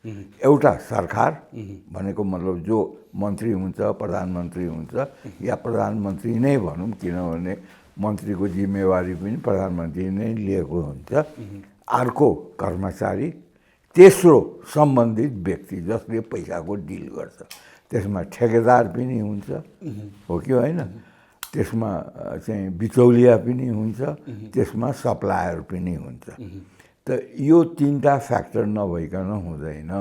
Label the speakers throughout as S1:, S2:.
S1: एउटा सरकार भनेको मतलब जो मन्त्री हुन्छ, प्रधानमन्त्री हुन्छ, या प्रधानमन्त्री नै भनौँ, किनभने मन्त्रीको जिम्मेवारी पनि प्रधानमन्त्री नै लिएको हुन्छ। अर्को कर्मचारी, तेस्रो सम्बन्धित व्यक्ति जसले पैसाको डिल गर्छ। त्यसमा ठेकेदार पनि हुन्छ, हो कि होइन? त्यसमा चाहिँ बिचौलिया पनि हुन्छ, त्यसमा सप्लायर पनि हुन्छ। त यो तीनटा फ्याक्टर नभइकन हुँदैन।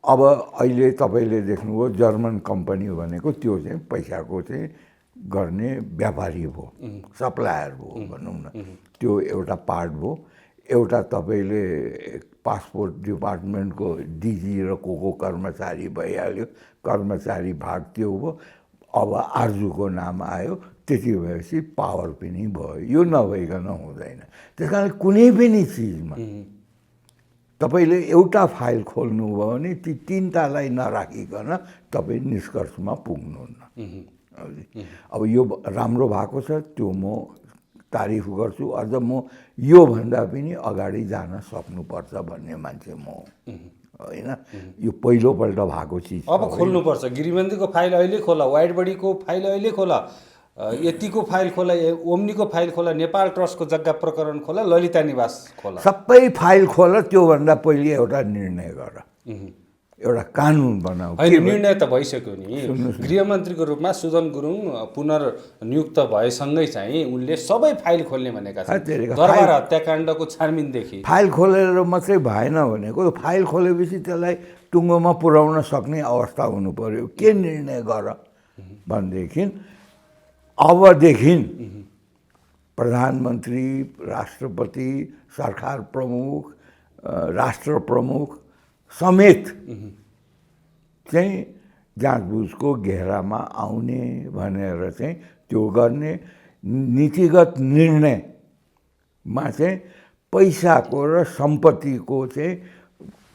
S1: अब अहिले तपाईँले देख्नुभयो जर्मन कम्पनी भनेको त्यो चाहिँ पैसाको चाहिँ गर्ने व्यापारी भयो, सप्लायर भयो भनौँ न। त्यो एउटा पार्ट भयो। एउटा तपाईँले पासपोर्ट डिपार्टमेन्टको डिजी र को कर्मचारी भइहाल्यो, कर्मचारी भाग त्यो भयो। अब आर्जुको नाम आयो, त्यति भएपछि पावर पनि भयो। यो नभइकन हुँदैन। त्यस कारण कुनै पनि चिजमा तपाईँले एउटा फाइल खोल्नुभयो भने ती तीनटालाई नराखिकन तपाईँ निष्कर्षमा पुग्नुहुन्न। अब यो राम्रो भएको छ, त्यो म तारिफ गर्छु। अझ म योभन्दा पनि अगाडि जान सक्नुपर्छ भन्ने मान्छे म हो, होइन? यो पहिलोपल्ट भएको चिज।
S2: अब खोल्नुपर्छ। गृहमन्त्रीको फाइल अहिले खोला, वाइड बडीको फाइल अहिले खोला, यतिको फाइल खोला, ओम्नीको फाइल खोला, नेपाल ट्रस्टको जग्गा प्रकरण खोला, ललिता निवास खोला,
S1: सबै फाइल खोला। त्योभन्दा पहिले एउटा निर्णय गर, एउटा कानुन बनाऊ।
S2: होइन, निर्णय त भइसक्यो नि। गृहमन्त्रीको रूपमा सुजन गुरुङ पुनर्नियुक्त भएसँगै चाहिँ उनले सबै फाइल खोल्ने भनेका छन्। दरबार हत्याकाण्डको छानबिनदेखि
S1: फाइल खोलेर मात्रै भएन भनेको, फाइल खोलेपछि त्यसलाई टुङ्गोमा पुर्याउन सक्ने अवस्था हुनु पर्यो। के निर्णय गर भनेदेखि अबदेखि प्रधानमन्त्री, राष्ट्रपति, सरकार प्रमुख, राष्ट्र प्रमुख समेत चाहिँ जाँचबुझको घेरामा आउने भनेर चाहिँ त्यो गर्ने। नीतिगत निर्णयमा चाहिँ पैसाको र सम्पत्तिको चाहिँ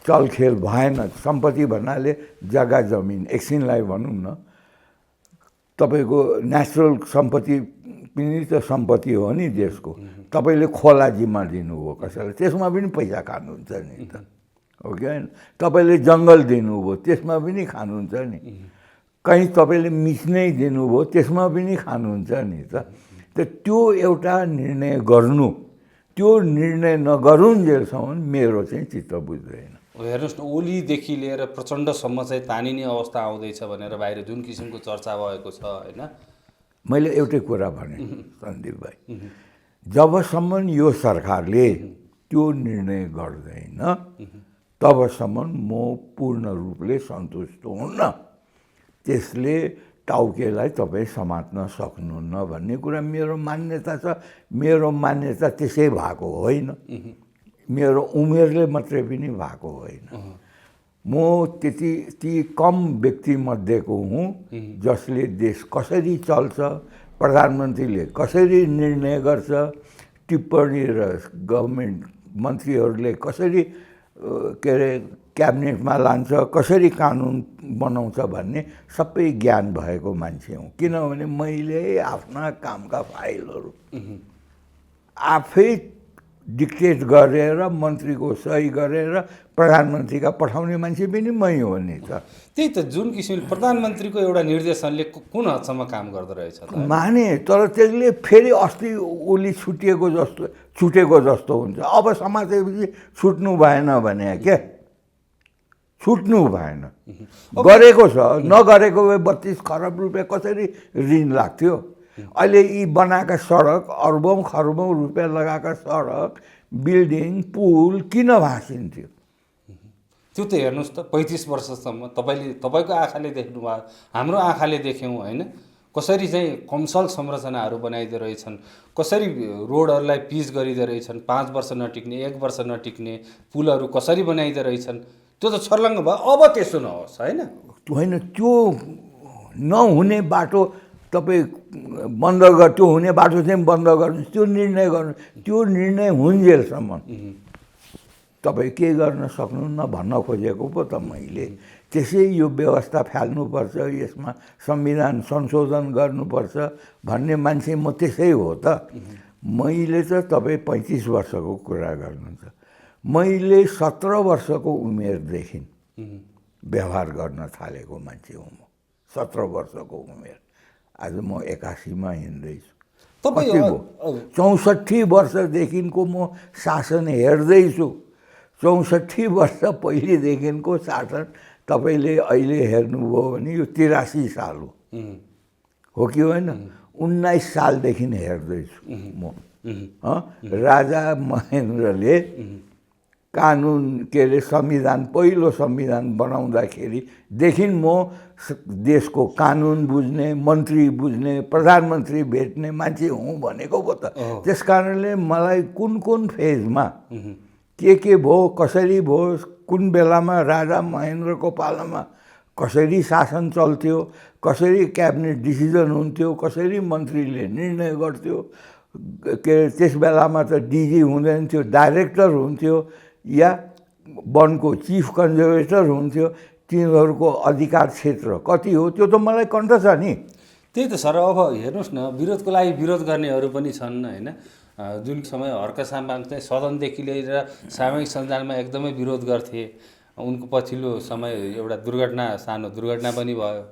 S1: चलखेल भएन। सम्पत्ति भन्नाले जग्गा जमिन, एकछिनलाई भनौँ न, तपाईँको नेचुरल सम्पत्ति पनि त सम्पत्ति हो नि देशको। तपाईँले खोला जिम्मा दिनुभयो कसैलाई, त्यसमा पनि पैसा खानुहुन्छ नि त, हो कि होइन? तपाईँले जङ्गल दिनुभयो, त्यसमा पनि खानुहुन्छ नि। कहीँ तपाईँले मिच्नै दिनुभयो, त्यसमा पनि खानुहुन्छ नि त। त्यो एउटा निर्णय गर्नु, त्यो निर्णय नगरुन्जेलसम्म मेरो चाहिँ चित्त बुझ्दैन।
S2: हेर्नुहोस् न, ओलीदेखि लिएर प्रचण्डसम्म चाहिँ तानिने अवस्था आउँदैछ भनेर बाहिर जुन किसिमको चर्चा भएको छ, होइन?
S1: मैले एउटै कुरा भने सन्दीप भाइ, जबसम्म यो सरकारले त्यो निर्णय गर्दैन तबसम्म म पूर्ण रूपले सन्तुष्ट हुन्न। त्यसले टाउकेलाई तपाईँ समात्न सक्नुहुन्न भन्ने कुरा मेरो मान्यता छ। मेरो मान्यता त्यसै भएको होइन, मेरो उमेरले मात्रै पनि भएको होइन। म ती कम व्यक्तिमध्येको हुँ जसले देश कसरी चल्छ, प्रधानमन्त्रीले कसरी निर्णय गर्छ, टिप्पणी र गभर्मेन्ट मन्त्रीहरूले कसरी के अरे क्याबिनेटमा लान्छ, कसरी कानुन बनाउँछ भन्ने सबै ज्ञान भएको मान्छे हुँ। किनभने मैले आफ्ना कामका फाइलहरू आफै डिक्टेट गरेर, मन्त्रीको सही गरेर प्रधानमन्त्रीका पठाउने मान्छे पनि मै हो नि त।
S2: त्यही त, जुन किसिमले प्रधानमन्त्रीको एउटा निर्देशनले कुन हदसम्म काम गर्दो रहेछ त
S1: माने, तर त्यसले फेरि अस्ति ओली छुटेको जस्तो हुन्छ। अब समातेपछि छुट्नु भएन भने के? छुट्नु भएन, गरेको छ। नगरेको भए 32 खरब रुपियाँ कसरी ऋण लाग्थ्यो? अहिले यी बनाएका सडक, अर्बौँ खर्बौँ रुपियाँ लगाएका सडक, बिल्डिङ, पुल किन भाँसिन्थ्यो?
S2: त्यो त हेर्नुहोस् त, 35 वर्षसम्म तपाईँको आँखाले देख्नुभयो, हाम्रो आँखाले देख्यौँ, होइन? कसरी चाहिँ कमसल संरचनाहरू बनाइदिए रहेछन्, कसरी रोडहरूलाई पिच गरिदिए रहेछन्, 5 वर्ष नटिक्ने, 1 वर्ष नटिक्ने पुलहरू कसरी बनाइदिए रहेछन्। त्यो त छर्लङ्ग भयो। अब त्यसो नहोस्, होइन?
S1: त्यो नहुने बाटो तपाईँ बन्द त्यो हुने बाटो चाहिँ बन्द गर्नुहोस्, त्यो निर्णय गर्नु। त्यो निर्णय हुन्जेलसम्म तपाईँ के गर्न सक्नुहुन्न भन्न खोजेको पो त मैले। त्यसै यो व्यवस्था फाल्नुपर्छ, यसमा संविधान संशोधन गर्नुपर्छ भन्ने मान्छे म त्यसै हो त। मैले त तपाईँ 35 वर्षको कुरा गर्नुहुन्छ, मैले 17 वर्षको उमेरदेखि व्यवहार गर्न थालेको मान्छे हुँ म। 17 वर्षको उमेर, आज म 81मा हिँड्दैछु।
S2: तपाईँ
S1: 64 वर्षदेखिको म शासन हेर्दैछु। 64 वर्ष पहिलेदेखिको शासन तपाईँले अहिले हेर्नुभयो भने यो 83 साल हो कि होइन? 19 सालदेखि हेर्दैछु म। राजा महेन्द्रले कानुन के अरे संविधान, पहिलो संविधान बनाउँदाखेरिदेखि म देशको कानुन बुझ्ने, मन्त्री बुझ्ने, प्रधानमन्त्री भेट्ने मान्छे हुँ भनेको पो त। त्यस कारणले मलाई कुन कुन फेजमा के भयो, कसरी भयो, कुन बेलामा राजा महेन्द्रको पालामा कसरी शासन चल्थ्यो, कसरी क्याबिनेट डिसिजन हुन्थ्यो, कसरी मन्त्रीले निर्णय गर्थ्यो, के त्यस बेलामा त डिजी हुँदैन थियो, डाइरेक्टर हुन्थ्यो या वनको चिफ कन्जर्भेटर हुन्थ्यो, तिनीहरूको अधिकार क्षेत्र कति हो त्यो त मलाई कन्ठ छ नि।
S2: त्यही त सर, अब हेर्नुहोस् न, विरोधको लागि विरोध गर्नेहरू पनि छन् होइन। जुन समय हर्क साम्बाङ चाहिँ सदनदेखि लिएर सामूहिक सञ्जालमा एकदमै विरोध गर्थे, उनको पछिल्लो समय एउटा सानो दुर्घटना पनि भयो।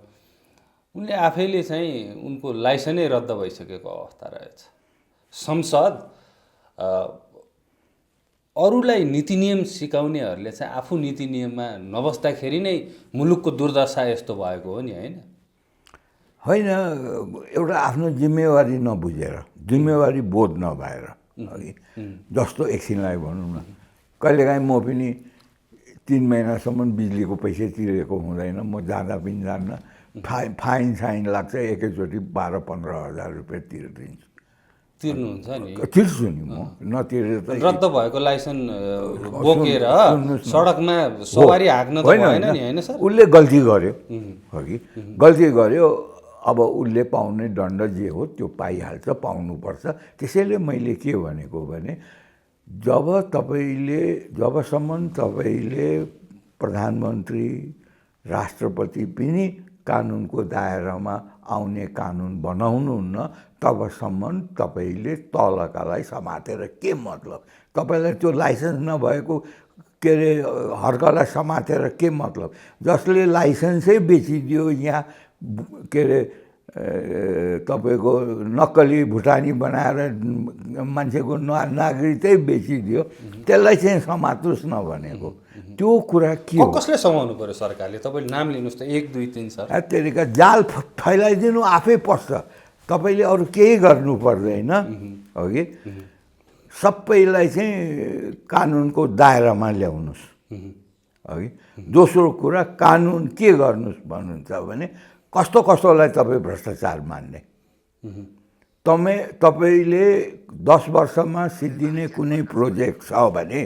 S2: उनले आफैले चाहिँ उनको लाइसेन्सै रद्द भइसकेको अवस्था रहेछ। संसद अरूलाई नीति नियम सिकाउनेहरूले चाहिँ आफू नीति नियममा नबस्दाखेरि नै मुलुकको दुर्दशा यस्तो भएको हो नि, होइन?
S1: होइन, एउटा आफ्नो जिम्मेवारी नबुझेर, जिम्मेवारी बोध नभएर, जस्तो एकछिनलाई भनौँ न, कहिलेकाहीँ म पनि 3 महिनासम्म बिजुलीको पैसा तिरेको हुँदैन, म जाँदा पनि जान्न, फाइन लाग्छ, एकैचोटि 12-15 हजार रुपियाँ तिर्दिन्छु।
S2: तिर्नुहुन्छ नि?
S1: तिर्छु नि म, नतिरेर त
S2: रद्द भएको लाइसेन्स बोकेर सडकमा सवारी हाँक्न त भएन नि, होइन सर?
S1: उसले गल्ती गर्यो हो कि गल्ती गर्यो, अब उसले पाउने दण्ड जे हो त्यो पाइहाल्छ, पाउनुपर्छ। त्यसैले मैले के भनेको भने जबसम्म तपाईँले प्रधानमन्त्री, राष्ट्रपति पनि कानुनको दायरामा आउने कानुन बनाउनुहुन्न तबसम्म तपाईँले तलकालाई समातेर के मतलब? तपाईँलाई त्यो लाइसेन्स नभएको के अरे हर्कलाई समातेर के मतलब? जसले लाइसेन्सै बेचिदियो यहाँ के अरे तपाईँको नक्कली भुटानी बनाएर मान्छेको नागरिकै बेचिदियो, त्यसलाई चाहिँ समात्नुहोस् न भनेको। त्यो कुरा के हो?
S2: कसले समाउनु पर्यो सरकारले? तपाईँले नाम लिनुहोस् त, 1, 2, 3 सर।
S1: त्यसले जाल फैलाइदिनु आफै पस्छ, तपाईँले अरू केही गर्नु पर्दैन हो कि? सबैलाई चाहिँ कानुनको दायरामा ल्याउनुहोस् हो कि? दोस्रो कुरा, कानुन के गर्नुहोस् भन्नुहुन्छ भने कस्तोलाई तपाईँ भ्रष्टाचार मान्ने? तपाईँले 10 वर्षमा सिद्धिने कुनै प्रोजेक्ट छ भने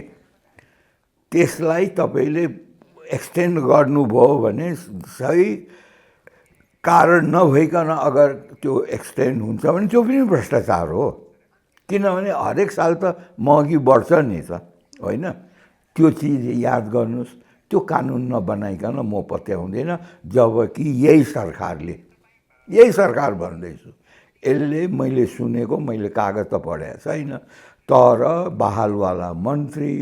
S1: त्यसलाई तपाईँले एक्सटेन्ड गर्नुभयो भने सही कारण नभइकन अगर त्यो एक्सटेन्ड हुन्छ भने त्यो पनि भ्रष्टाचार हो। किनभने हरेक साल त महँगी बढ्छ नि त, होइन? त्यो चिज याद गर्नुहोस्। त्यो कानुन नबनाइकन म पत्याउँदैन, जबकि यही सरकार भन्दैछु, यसले मैले सुनेको, मैले कागज त पढेको छैन, तर बहालवाला मन्त्री,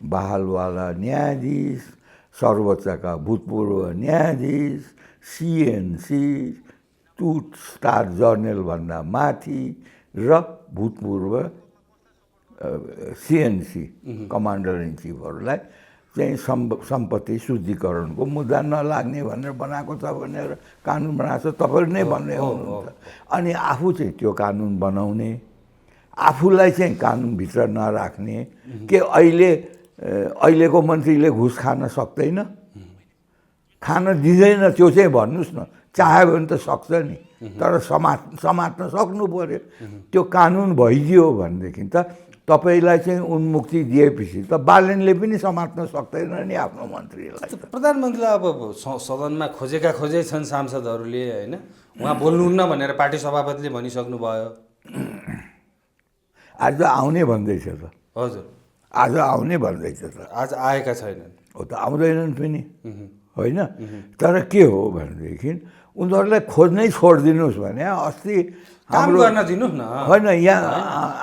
S1: बहालवाला न्यायाधीश, सर्वोच्चका भूतपूर्व न्यायाधीश, सिएनसी, 2 स्टार जर्नलभन्दा माथि र भूतपूर्व सिएनसी कमान्डर इन चिफहरूलाई चाहिँ सम्पत्ति शुद्धिकरणको मुद्दा नलाग्ने भनेर बनाएको छ भनेर कानुन बनाएको छ, तपाईँहरू नै भन्ने हुनुहुन्छ। अनि आफू चाहिँ त्यो कानुन बनाउने, आफूलाई चाहिँ कानुनभित्र नराख्ने। के अहिलेको मन्त्रीले घुस खान सक्दैन? खान दिँदैन, त्यो चाहिँ भन्नुहोस् न। चाह्यो भने त सक्छ नि, तर समात्न सक्नु पर्यो। त्यो कानुन भइदियो भनेदेखि त तपाईँलाई चाहिँ उन्मुक्ति दिएपछि त बालनले पनि समात्न सक्दैन नि आफ्नो मन्त्रीलाई।
S2: प्रधानमन्त्रीलाई अब सदनमा खोजै छन् सांसदहरूले, होइन? उहाँ बोल्नुहुन्न भनेर पार्टी सभापतिले भनिसक्नु भयो।
S1: आज आउने भन्दैछ त।
S2: हजुर,
S1: आज आउने भन्दैछ त।
S2: आज आएका छैनन्।
S1: हो त, आउँदैनन् पनि होइन। तर के हो भनेदेखि उनीहरूलाई खोज्नै छोडिदिनुहोस् भने अस्ति
S2: काम
S1: हाम्रो
S2: गर्न दिनुहोस् न।
S1: होइन यहाँ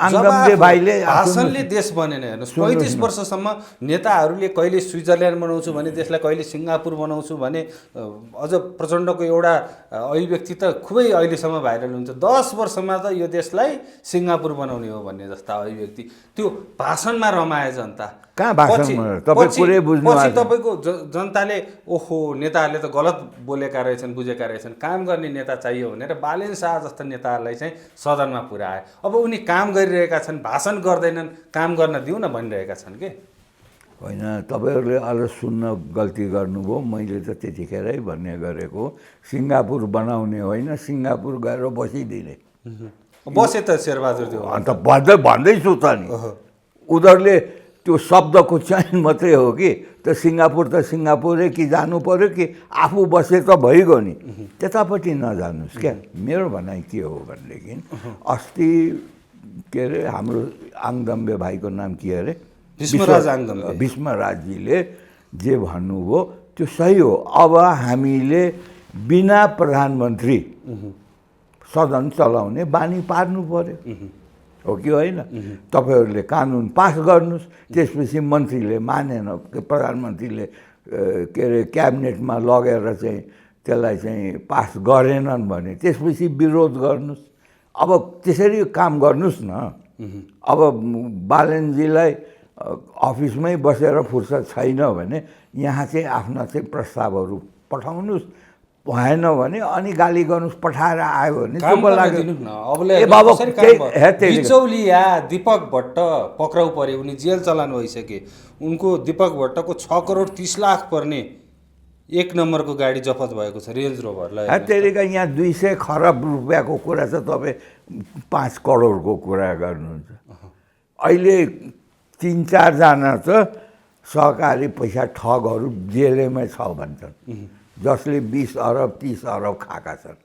S1: आङदम्जे भाइले
S2: भाषणले देश बनेन। हेर्नुहोस् 35 वर्षसम्म नेताहरूले कहिले स्विजरल्यान्ड बनाउँछु भने देशलाई, कहिले सिङ्गापुर बनाउँछु भने अझ प्रचण्डको एउटा अभिव्यक्ति त खुबै अहिलेसम्म भाइरल हुन्छ, 10 वर्षमा त यो देशलाई सिङ्गापुर बनाउने हो भन्ने जस्ता अभिव्यक्ति त्यो भाषणमा रमाए जनता।
S1: कहाँ भाषण तपाईँ पुरै बुझ्नु
S2: पछि तपाईँको जनताले ओहो नेताहरूले त गलत बोलेका रहेछन्, बुझेका रहेछन्, काम गर्ने नेता चाहियो भनेर बालेन शाह जस्ता नेताहरूलाई चाहिँ सदनमा पुर्याए। अब उनी काम गरिरहेका छन्, भाषण गर्दैनन्, काम गर्न दिउँ न भनिरहेका छन् के।
S1: होइन, तपाईँहरूले अलि सुन्न गल्ती गर्नुभयो। मैले त त्यतिखेरै भन्ने गरेको सिङ्गापुर बनाउने होइन, सिङ्गापुर गएर बसिदिने।
S2: बसे त शेरबहादुर देउवा।
S1: अन्त भन्दैछु त नि, उनीहरूले त्यो शब्दको चयन मात्रै हो कि त सिङ्गापुर त सिङ्गापुरै कि जानु पऱ्यो कि आफू बसे त भइगयो नि, त्यतापट्टि नजानुहोस् क्या। मेरो भनाइ के हो भनेदेखि अस्ति के अरे हाम्रो आङदम्बे भाइको नाम के अरे,
S2: भीष्मराज आङदम्बे,
S1: भीष्मराजजीले जे भन्नुभयो त्यो सही हो। अब हामीले बिना प्रधानमन्त्री सदन चलाउने बानी पार्नु पर्यो, हो कि होइन। तपाईँहरूले कानुन पास गर्नुहोस्, त्यसपछि मन्त्रीले मानेन, प्रधानमन्त्रीले के अरे क्याबिनेटमा लगेर चाहिँ त्यसलाई चाहिँ पास गरेनन् भने त्यसपछि विरोध गर्नुहोस्। अब त्यसरी काम गर्नुहोस् न। अब बालनजीलाई अफिसमै बसेर फुर्सद छैन भने यहाँ चाहिँ आफ्ना चाहिँ प्रस्तावहरू पठाउनुहोस्, भएन भने अनि गाली गर्नुहोस्, पठाएर आयो भने
S2: बिचौलिया दीपक भट्ट पक्राउ परे, उनी जेल चलान भइसके। उनको दीपक भट्टको 6 करोड 30 लाख पर्ने 1 नम्बरको गाडी जफत भएको छ, रेन्ज रोभरलाई।
S1: त्यतिका यहाँ 200 खरब रुपियाँको कुरा छ, तपाईँ 5 करोडको कुरा गर्नुहुन्छ। अहिले 3-4 जना त सहकारी पैसा ठगहरू जेलैमा छ भन्छन्, जसले 20 अरब 30 अरब खाएका छन्,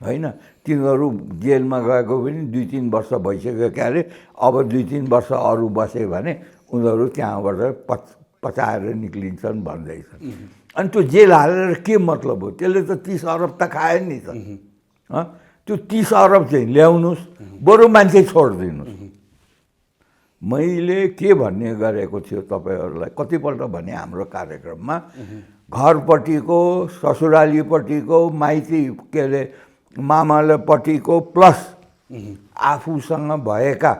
S1: होइन। तिनीहरू जेलमा गएको पनि 2-3 वर्ष भइसक्यो क्या अरे। अब 2-3 वर्ष अरू बसे भने उनीहरू त्यहाँबाट पचाएर निक्लिन्छन् भन्दैछन्। अनि त्यो जेल हालेर के मतलब हो? त्यसले त 30 अरब त खायो नि त। त्यो 30 अरब चाहिँ ल्याउनुहोस्, बरु मान्छे छोडिदिनुहोस्। मैले के भन्ने गरेको थियो तपाईँहरूलाई कतिपल्ट भने हाम्रो कार्यक्रममा, घरपट्टिको, ससुरालीपट्टिको, माइती के अरे मामालेपट्टिको प्लस आफूसँग भएका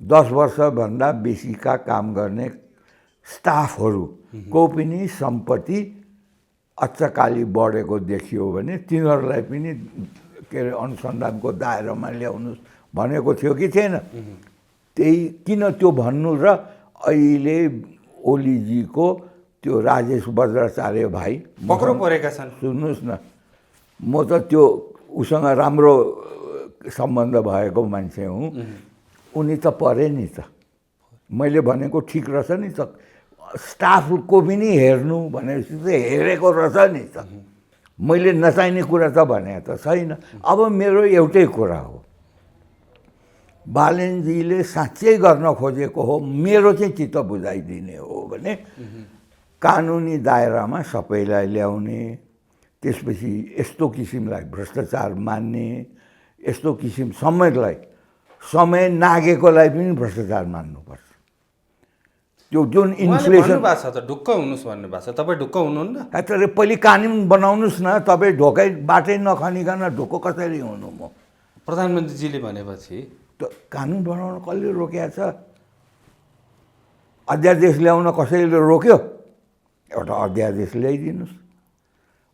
S1: 10 वर्षभन्दा बेसीका काम गर्ने स्टाफहरूको पनि सम्पत्ति अच्चकाली बढेको देखियो भने तिनीहरूलाई पनि के अरे अनुसन्धानको दायरामा ल्याउनुहोस् भनेको थियो कि थिएन? त्यही किन त्यो भन्नु र अहिले ओलीजीको त्यो राजेश बज्राचार्य भाइ
S2: पक्राउ परेका छन्।
S1: सुन्नुहोस् न, म त त्यो उसँग राम्रो सम्बन्ध भएको मान्छे हुँ, उनी त परे नि त। मैले भनेको ठिक रहेछ नि त, स्टाफको पनि हेर्नु भनेपछि त हेरेको रहेछ नि त। मैले नचाहिने कुरा त भने त छैन। अब मेरो एउटै कुरा हो, बालेनजीले साँच्चै गर्न खोजेको हो, मेरो चाहिँ चित्त बुझाइदिने हो भने कानुनी दायरामा सबैलाई ल्याउने, त्यसपछि यस्तो किसिमलाई भ्रष्टाचार मान्ने, यस्तो किसिम समय नागेकोलाई पनि भ्रष्टाचार मान्नुपर्छ। त्यो जुन इन्फ्लेसन
S2: भएको छ त ढुक्क हुनुहोस् भन्ने भएको छ, तपाईँ ढुक्क हुनुहुन्न?
S1: तर पहिले कानुन बनाउनुहोस् न, तपाईँ ढोकै बाटै नखनिकन ढुक्क कसरी हुनु? म
S2: प्रधानमन्त्रीजीले भनेपछि
S1: त कानुन बनाउन कसले रोकेको छ? अध्यादेश ल्याउन कसैले रोक्यो? एउटा अध्यादेश ल्याइदिनुहोस्।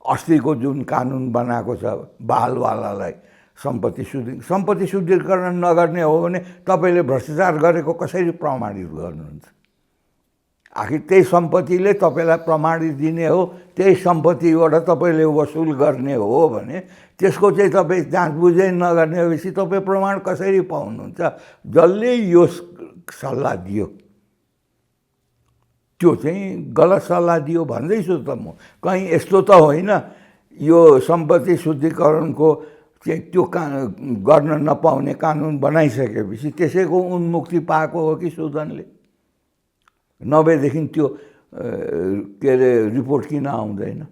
S1: अस्तिको जुन कानुन बनाएको छ बालवालालाई सम्पत्ति शुद्धिकरण नगर्ने हो भने तपाईँले भ्रष्टाचार गरेको कसरी प्रमाणित गर्नुहुन्छ? आखिर त्यही सम्पत्तिले तपाईँलाई प्रमाणित दिने हो, त्यही सम्पत्तिबाट तपाईँले वसुल गर्ने हो भने त्यसको चाहिँ तपाईँ जाँच बुझै नगर्ने भएपछि तपाईँ प्रमाण कसरी पाउनुहुन्छ? जसले यो सल्लाह दियो त्यो चाहिँ गलत सल्लाह दियो भन्दैछु त म। कहीँ यस्तो त होइन यो सम्पत्ति शुद्धिकरणको चाहिँ त्यो गर्न नपाउने कानुन बनाइसकेपछि त्यसैको उन्मुक्ति पाएको हो कि सुदनले? नभएदेखि त्यो के अरे रिपोर्ट किन आउँदैन?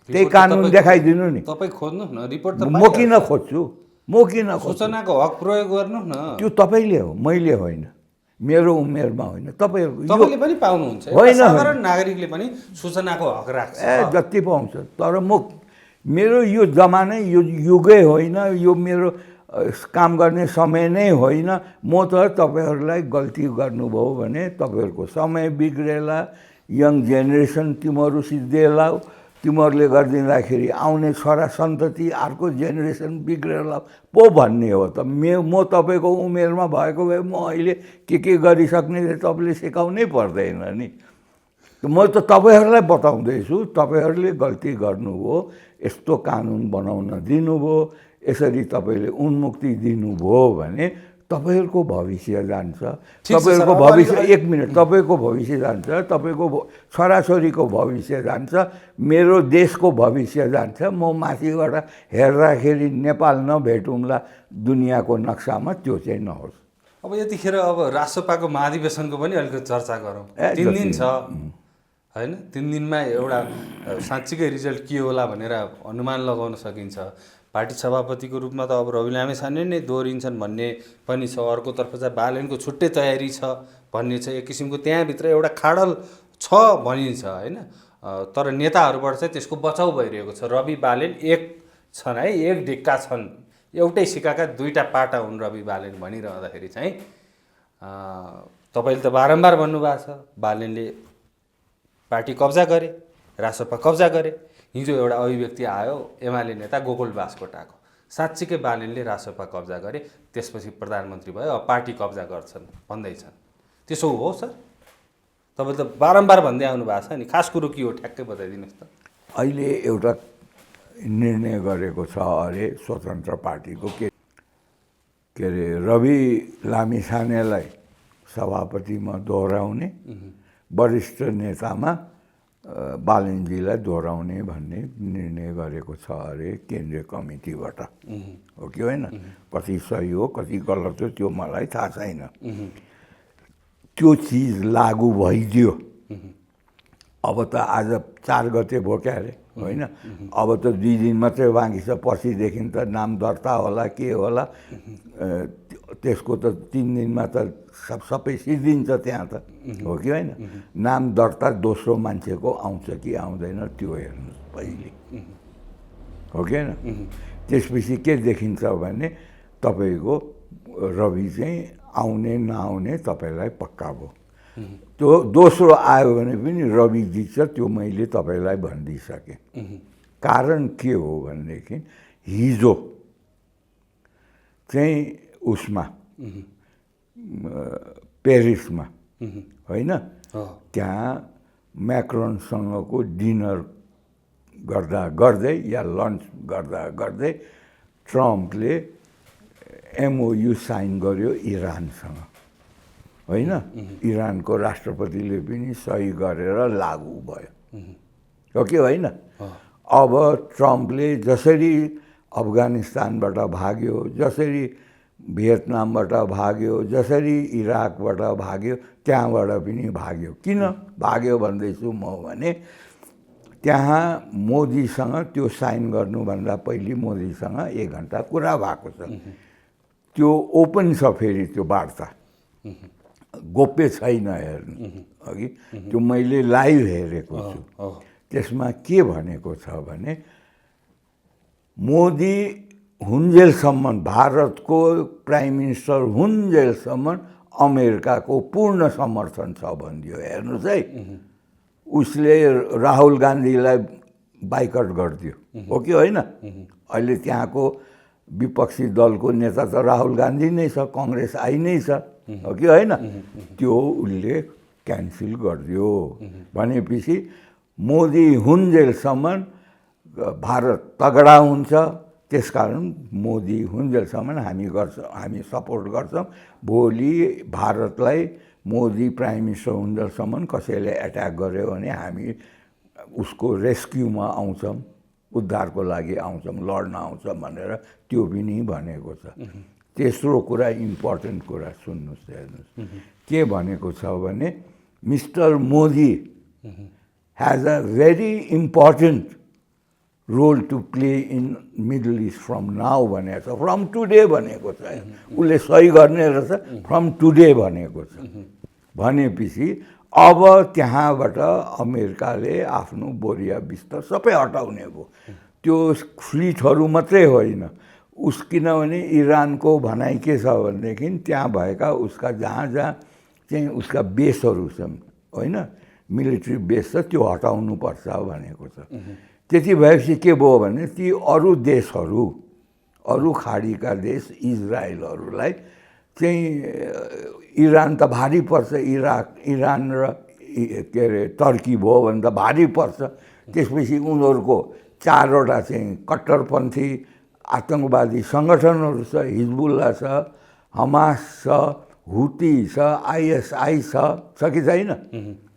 S1: त्यही कानुन देखाइदिनु नि।
S2: तपाईँ खोज्नु न रिपोर्ट त
S1: म किन खोज्छु? म किन खोज्छु?
S2: सूचनाको हक प्रयोग गर्नु न।
S1: त्यो तपाईँले हो, मैले होइन, मेरो उमेरमा होइन,
S2: तपाईँले पनि पाउनुहुन्छ।
S1: होइन,
S2: साधारण नागरिकले पनि सूचनाको हक राख्छ।
S1: जति पाउँछ। तर मेरो यो जमानै यो युगै होइन, यो मेरो काम गर्ने समय नै होइन। म त तपाईँहरूलाई गल्ती गर्नुभयो भने तपाईँहरूको समय बिग्रेला, यङ जेनेरेसन तिमीहरू सिद्धिएला, तिमीहरूले गरिदिँदाखेरि आउने छोरा सन्तति अर्को जेनेरेसन बिग्रेला पो भन्ने हो त। म तपाईँको उमेरमा भएको भए म अहिले के गरिसक्ने तपाईँले सिकाउनै पर्दैन नि। म त तपाईँहरूलाई बताउँदैछु, तपाईँहरूले गल्ती गर्नुभयो, यस्तो कानुन बनाउन दिनुभयो, यसरी तपाईँले उन्मुक्ति दिनुभयो भने तपाईँहरूको भविष्य जान्छ। तपाईँहरूको भविष्य, एक मिनट, तपाईँको भविष्य जान्छ, तपाईँको छोराछोरीको भविष्य जान्छ, मेरो देशको भविष्य जान्छ। म माथिबाट हेर्दाखेरि नेपाल नभेटौँला दुनियाँको नक्सामा, त्यो चाहिँ नहोस्।
S2: अब यतिखेर अब रासोपाको महाधिवेशनको पनि अलिकति चर्चा गरौँ। 3 दिन छ होइन? 3 दिनमा एउटा साँच्चीकै रिजल्ट के होला भनेर अनुमान लगाउन सकिन्छ। पार्टी सभापतिको रूपमा त अब रवि लामिछाने नै दोहोरिन्छन् भन्ने पनि छ। अर्कोतर्फ चाहिँ बालेनको छुट्टै तयारी छ भन्ने छ। एक किसिमको त्यहाँभित्र एउटा खाडल छ भनिन्छ होइन? तर नेताहरूबाट चाहिँ त्यसको बचाउ भइरहेको छ। रवि बालेन एक छन् है, एक ढिक्का छन्, एउटै सिक्काका दुईटा पाटा हुन् रवि बालेन भनिरहँदाखेरि चाहिँ तपाईँले त बारम्बार भन्नुभएको छ बालेनले पार्टी कब्जा गरे, रासपा कब्जा गरे। हिजो एउटा अभिव्यक्ति आयो एमाले नेता गोकुल बास्कोटाको, साँच्चीकै बालेनले रासपा कब्जा गरे, त्यसपछि प्रधानमन्त्री भयो, अब पार्टी कब्जा गर्छन् भन्दैछन्। त्यसो हो सर? तपाईँले त बारम्बार भन्दै आउनु भएको छ नि, खास कुरो के हो ठ्याक्कै बताइदिनुहोस् त।
S1: अहिले एउटा निर्णय गरेको छ अरे स्वतन्त्र पार्टीको के अरे रवि लामिछानेलाई सभापतिमा दोहोऱ्याउने, वरिष्ठ नेतामा बालेनजीलाई दोहोऱ्याउने भन्ने निर्णय गरेको छ अरे केन्द्रीय कमिटीबाट। हो कि होइन? कति सही हो कति गलत हो त्यो मलाई थाहा छैन। त्यो चिज लागू भइदियो। अब त आज 4 गते भयो क्या अरे होइन? अब त 2 दिन मात्रै बाँकी छ, पर्सिदेखि त नाम दर्ता होला के होला, त्यसको त 3 दिनमा त सबै सिद्धिन्छ त्यहाँ त। हो कि होइन? नाम दर्ता दोस्रो मान्छेको आउँछ कि आउँदैन त्यो हेर्नुहोस् पहिले। हो कि होइन? त्यसपछि के देखिन्छ भने तपाईँको रवि चाहिँ आउने नआउने तपाईँलाई पक्का भयो। त्यो दोस्रो आयो भने पनि रवि जित्छ, त्यो मैले तपाईँलाई भनिदिइसकेँ। कारण के हो भनेदेखि हिजो चाहिँ उसमा पेरिसमा होइन, त्यहाँ म्याक्रोनसँगको डिनर गर्दा गर्दै या लन्च गर्दा गर्दै ट्रम्पले MOU साइन गर्यो इरानसँग होइन? इरानको राष्ट्रपतिले पनि सही गरेर लागू भयो। हो कि होइन? अब ट्रम्पले जसरी अफगानिस्तानबाट भाग्यो, जसरी भियतनामबाट भाग्यो, जसरी इराकबाट भाग्यो, त्यहाँबाट पनि भाग्यो। किन भाग्यो भन्दैछु म भने त्यहाँ मोदीसँग त्यो साइन गर्नुभन्दा पहिले मोदीसँग 1 घन्टा कुरा भएको छ। त्यो ओपन छ, फेरि त्यो वार्ता गोप्य छैन हेर्नु। अघि त्यो मैले लाइभ हेरेको छु। त्यसमा के भनेको छ भने मोदी हुन्जेलसम्म, भारतको प्राइम मिनिस्टर हुन्जेलसम्म अमेरिकाको पूर्ण समर्थन छ भनिदियो। हेर्नुहोस् है, उसले राहुल गान्धीलाई बाइकट गरिदियो। हो कि होइन? अहिले त्यहाँको विपक्षी दलको नेता त राहुल गान्धी नै छ, कङ्ग्रेस आई नै छ। हो कि होइन? त्यो उसले क्यान्सल गरिदियो भनेपछि मोदी हुन्जेलसम्म भारत तगडा हुन्छ। त्यसकारण मोदी हुन्जेलसम्म हामी गर्छौँ, हामी सपोर्ट गर्छौँ। भोलि भारतलाई मोदी प्राइम मिनिस्टर हुन्जेलसम्म कसैले एट्याक गर्यो भने हामी उसको रेस्क्युमा आउँछौँ, उद्धारको लागि आउँछौँ, लड्न आउँछौँ भनेर त्यो पनि भनेको छ। तेस्रो कुरा, इम्पोर्टेन्ट कुरा सुन्नुहोस्, हेर्नुहोस् के भनेको छ भने mister Modi has a very important role to play in Middle East from now भनेको छ, from today भनेको छ, उसले सही गर्ने रहेछ, from today भनेको छ। भनेपछि अब त्यहाँबाट अमेरिकाले आफ्नो बोरिया बिस्तर सबै हटाउने भयो। त्यो फ्लिटहरू मात्रै होइन, किनभने इरानको भनाइ के छ भनेदेखि त्यहाँ भएका उसका जहाँ जहाँ चाहिँ उसका बेसहरू छन् होइन, मिलिट्री बेस छ, त्यो हटाउनुपर्छ भनेको छ। त्यति भएपछि के भयो भने ती अरू देशहरू, अरू खाडीका देश इजरायलहरूलाई चाहिँ इरान त भारी पर्छ, इरान र के अरे टर्की भयो भने त भारी पर्छ। त्यसपछि उनीहरूको 4वटा चाहिँ कट्टरपन्थी आतङ्कवादी सङ्गठनहरू छ, हिजबुल्ला छ, हमास छ, हुती छ, आइएसआई छ कि छैन?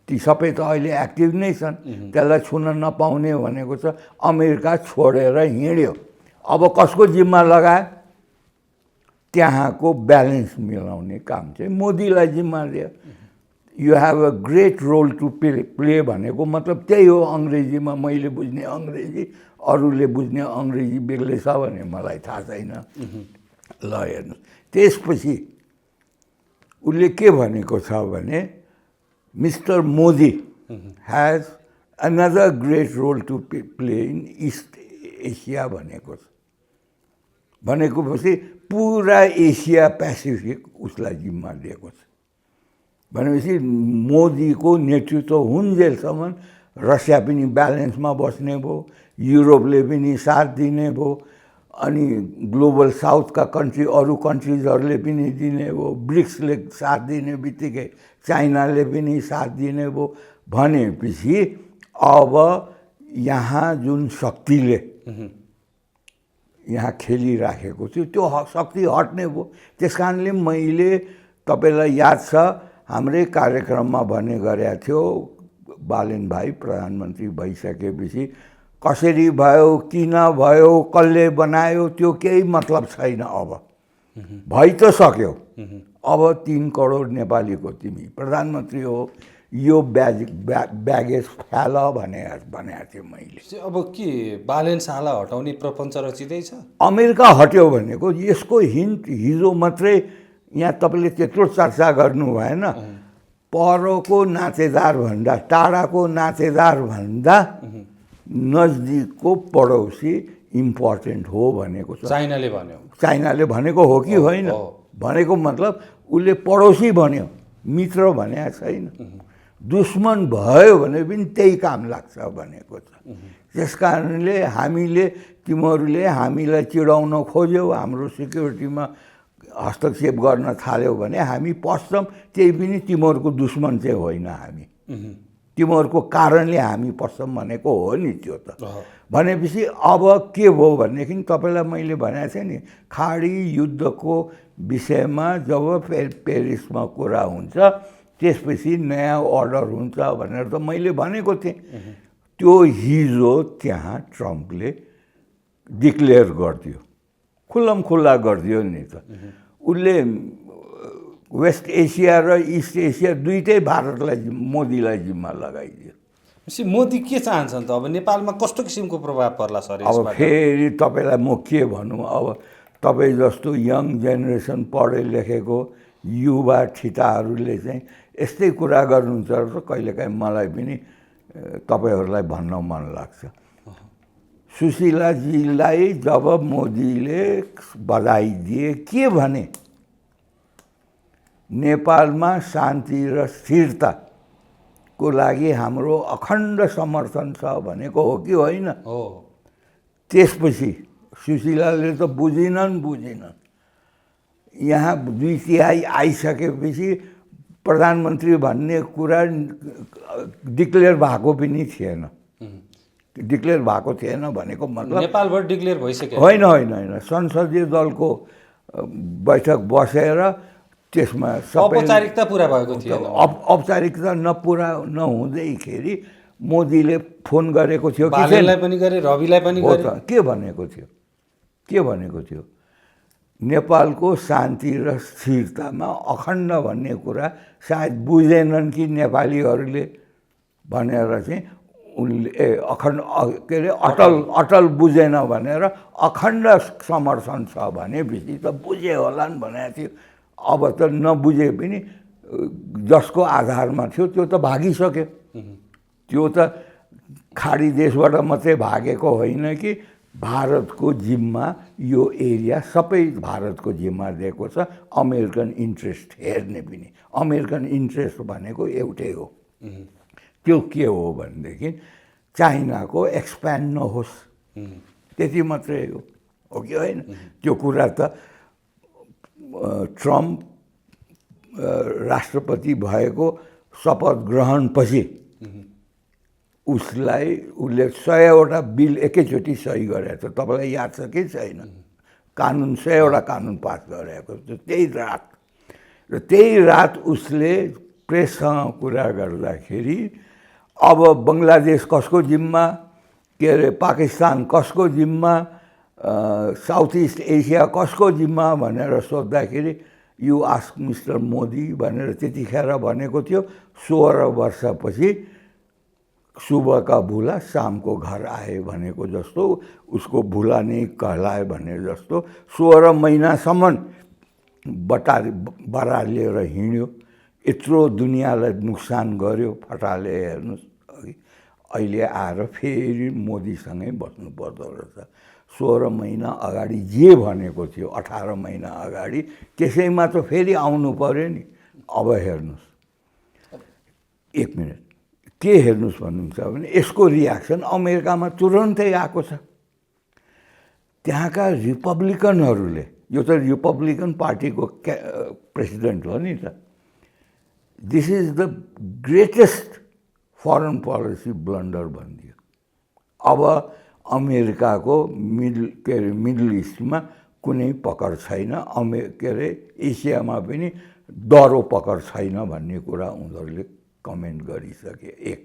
S1: ती सबै त अहिले एक्टिभ नै छन्, त्यसलाई छुन नपाउने भनेको छ। अमेरिका छोडेर हिँड्यो, अब कसको जिम्मा लगायो? त्यहाँको ब्यालेन्स मिलाउने काम चाहिँ मोदीलाई जिम्मा दियो। You have a great role to play भनेको मतलब त्यही हो। अङ्ग्रेजीमा मैले बुझ्ने अङ्ग्रेजी, अरूले बुझ्ने अङ्ग्रेजी बेग्लै छ भने मलाई थाहा छैन। ल हेर्नुहोस्, त्यसपछि उसले के भनेको छ भने mister Modi has another great role to play in East Asia भनेको छ। भनेपछि पुरा एसिया पेसिफिक उसलाई जिम्मा दिएको छ। भनेपछि मोदीको नेतृत्व हुन्जेलसम्म रसिया पनि ब्यालेन्समा बस्ने भयो, युरोपले पनि साथ दिने भयो, अनि ग्लोबल साउथका कन्ट्री अरू कन्ट्रिजहरूले पनि दिने भयो, ब्रिक्सले साथ दिने बित्तिकै चाइनाले पनि साथ दिने भयो। भनेपछि अब यहाँ जुन शक्तिले यहाँ खेलिराखेको थियो त्यो शक्ति हट्ने भयो। त्यस कारणले मैले तपाईँलाई याद छ हाम्रै कार्यक्रममा भन्ने गरेको थियो, बालेन भाइ प्रधानमन्त्री भइसकेपछि कसरी भयो, किन भयो, कसले बनायो, त्यो केही मतलब छैन। अब भइ त सक्यो, अब 3 करोड नेपालीको तिमी प्रधानमन्त्री हो, यो ब्यागेज फ्याल भनेको थिएँ मैले।
S2: अब के बालेन शाहलाई हटाउने प्रपञ्च रचिँदैछ?
S1: अमेरिका हट्यो भनेको यसको हिन्ट हिजो मात्रै यहाँ तपाईँले त्यत्रो चर्चा गर्नु भएन। परको नातेदार भन्दा, टाढाको नातेदार भन्दा नजदिकको पडोसी इम्पोर्टेन्ट हो भनेको छ।
S2: चाइनाले भन्यो,
S1: चाइनाले भनेको हो कि होइन? भनेको मतलब उसले पडोसी भन्यो, मित्र भनेको छैन। दुश्मन भयो भने पनि त्यही काम लाग्छ भनेको छ। त्यस कारणले हामीले, तिमीहरूले हामीलाई चिडाउन खोज्यौ, हाम्रो सिक्युरिटीमा हस्तक्षेप गर्न थाल्यौ भने हामी पस्छौँ। त्यही पनि तिमीहरूको दुश्मन चाहिँ होइन हामी, तिमीहरूको कारणले हामी पस्छौँ भनेको हो नि त्यो त। भनेपछि अब के भयो भनेदेखि तपाईँलाई मैले भनेको थिएँ नि, खाडी युद्धको विषयमा जब पेरिसमा कुरा हुन्छ त्यसपछि नयाँ अर्डर हुन्छ भनेर त मैले भनेको थिएँ। त्यो हिजो त्यहाँ ट्रम्पले डिक्लेयर गरिदियो, खुल्लमखुल्ला गरिदियो नि त। उसले वेस्ट एसिया र इस्ट एसिया दुइटै भारतलाई, मोदीलाई जिम्मा लगाइदियो।
S2: मोदी के चाहन्छन् त? अब नेपालमा कस्तो किसिमको प्रभाव पर्ला सर?
S1: अब फेरि तपाईँलाई म के भनौँ, अब तपाईँ जस्तो यङ जेनेरेसन पढे लेखेको युवा ठिटाहरूले चाहिँ यस्तै कुरा गर्नुहुन्छ र कहिलेकाहीँ मलाई पनि तपाईँहरूलाई भन्न मन लाग्छ। सुशीलाजीलाई जब मोदीले बधाई दिए, के भने नेपालमा शान्ति र स्थिरताको लागि हाम्रो अखण्ड समर्थन छ भनेको हो कि होइन?
S2: हो। त्यसपछि
S1: सुशीलाले त बुझिनन्। यहाँ 2/3 आइसकेपछि प्रधानमन्त्री भन्ने कुरा डिक्लेयर भएको पनि थिएन। डिक्लेयर भएको थिएन भनेको मतलब
S2: नेपालबाट डिक्लेयर भइसक्यो?
S1: होइन। संसदीय दलको बैठक बसेर त्यसमा
S2: औपचारिकता पुरा भएको थिएन।
S1: औपचारिकता नहुँदैखेरि मोदीले फोन गरेको थियो,
S2: बालेनलाई पनि गरे, रविलाई पनि गरे।
S1: के भनेको थियो? नेपालको शान्ति र स्थिरतामा अखण्ड भन्ने कुरा सायद बुझेनन् कि नेपालीहरूले भनेर चाहिँ उनले के अरे अटल बुझेन भनेर अखण्ड समर्थन छ भनेपछि त बुझे होला नि भनेको थियो। अब त नबुझे पनि जसको आधारमा थियो त्यो त भागिसक्यो। त्यो त खाडी देशबाट मात्रै भागेको होइन कि भारतको जिम्मा यो एरिया सबै भारतको जिम्मा दिएको छ। अमेरिकन इन्ट्रेस्ट हेर्ने पनि अमेरिकन इन्ट्रेस्ट भनेको एउटै हो, त्यो के हो भनेदेखि चाइनाको एक्सप्यान्ड नहोस्, त्यति मात्रै हो कि होइन। त्यो कुरा त ट्रम्प राष्ट्रपति भएको शपथ ग्रहणपछि उसले 100वटा बिल एकैचोटि सही गरेको छ। तपाईँलाई याद छ कि छैन? कानुन 100वटा कानुन पास गरेको छ त्यही रात। र त्यही रात उसले प्रेससँग कुरा गर्दाखेरि अब बङ्गलादेश कसको जिम्मा, के अरे पाकिस्तान कसको जिम्मा, साउथ इस्ट एसिया कसको जिम्मा भनेर सोद्धाखेरि यु आस्क मिस्टर मोदी भनेर त्यतिखेर भनेको थियो। 16 वर्षपछि सुबहका भुला शामको घर आए भनेको जस्तो उसको भुला नै कहलाए भने जस्तो 16 महिनासम्म बरालिएर हिँड्यो। यत्रो दुनियाँलाई नोक्सान गर्यो फटाले। हेर्नुहोस् अहिले आएर फेरि मोदीसँगै बस्नु पर्दो रहेछ। 16 महिना अगाडि जे भनेको थियो 18 महिना अगाडि त्यसैमा त फेरि आउनु पर्यो नि। अब हेर्नुहोस्, एक मिनट के हेर्नुहोस् भन्नुहुन्छ भने यसको रियाक्सन अमेरिकामा तुरन्तै आएको छ। त्यहाँका रिपब्लिकनहरूले, यो त रिपब्लिकन पार्टीको प्रेसिडेन्ट हो नि त, this is the greatest foreign policy blunder भनिदियो। अब अमेरिकाको मिडल इस्टमा कुनै पकड छैन, के अरे एसियामा पनि दह्रो पकड छैन भन्ने कुरा उनीहरूले कमेन्ट गरिसके। एक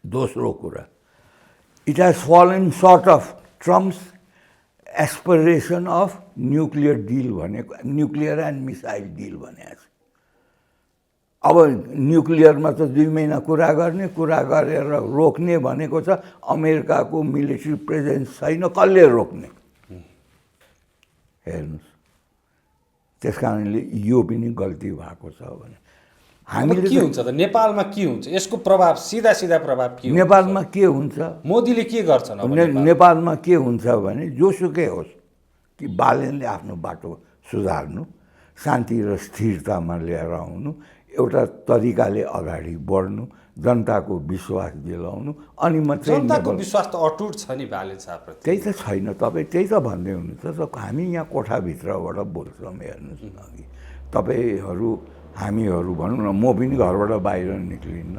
S1: दोस्रो कुरा, it has fallen short of Trump's aspiration of nuclear deal भनेको, न्युक्लियर एन्ड मिसाइल डिल भनेको छ। अब न्युक्लियरमा त 2 महिना कुरा गरेर रोक्ने भनेको छ। अमेरिकाको मिलिट्री प्रेजेन्स छैन, कसले रोक्ने? हेर्नुहोस्, त्यस कारणले यो पनि गल्ती भएको छ भने
S2: हामीले के हुन्छ त नेपालमा के हुन्छ यसको प्रभाव, सिधा प्रभाव के हुन्छ
S1: नेपालमा? के हुन्छ,
S2: मोदीले के गर्छन् अब
S1: नेपालमा के हुन्छ भने जोसुकै होस् कि बालेनले आफ्नो बाटो सुधार्नु, शान्ति र स्थिरतामा लिएर आउनु, एउटा तरिकाले अगाडि बढ्नु, जनताको विश्वास दिलाउनु, अनि मात्रै
S2: जनताको विश्वास त अटुट छ नि बालेन साहबप्रति।
S1: त्यही त छैन, तपाईँ त्यही त भन्दै हुनुहुन्छ। हामी यहाँ कोठाभित्रबाट बोल्छौँ। हेर्नुहोस् न, अघि तपाईँहरू हामीहरू भनौँ न, म पनि घरबाट बाहिर निक्लिन्न,